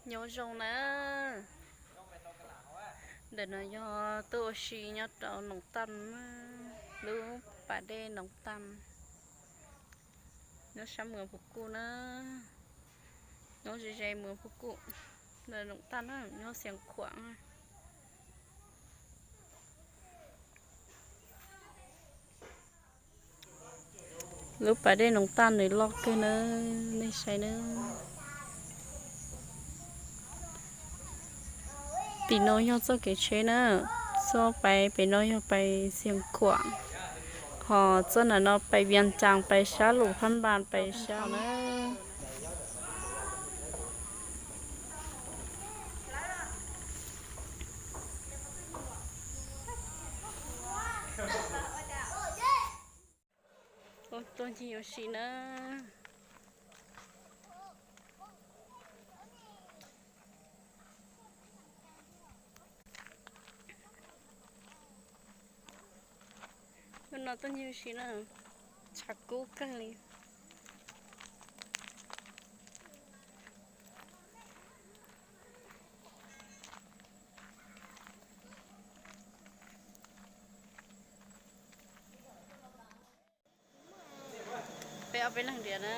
Nyob zoo na, ntawm no yog tuaj ua si nyob rau Noov Taj, lub pas dej Noov Taj, nyob sab Muas Phuv Kuj na, nyob ze ze Muas Phuv Kuj, ntawm Noov Taj na, nyob Xiav Khuam. Lub pas dej Noov Taj nws loj kawg na, nej saib na. Tim no yog txoj kev tsheb na, txoj pais pem no yog pais Xiav Khuam, ho txoj nram no pais Vias Cas pais sab Lus Phab Npas pais sab na. Tuaj ncig ua si na. Hnub no tuaj ncig ua si na, tshav kub kawg li. Peb ob peb leeg ntiav na,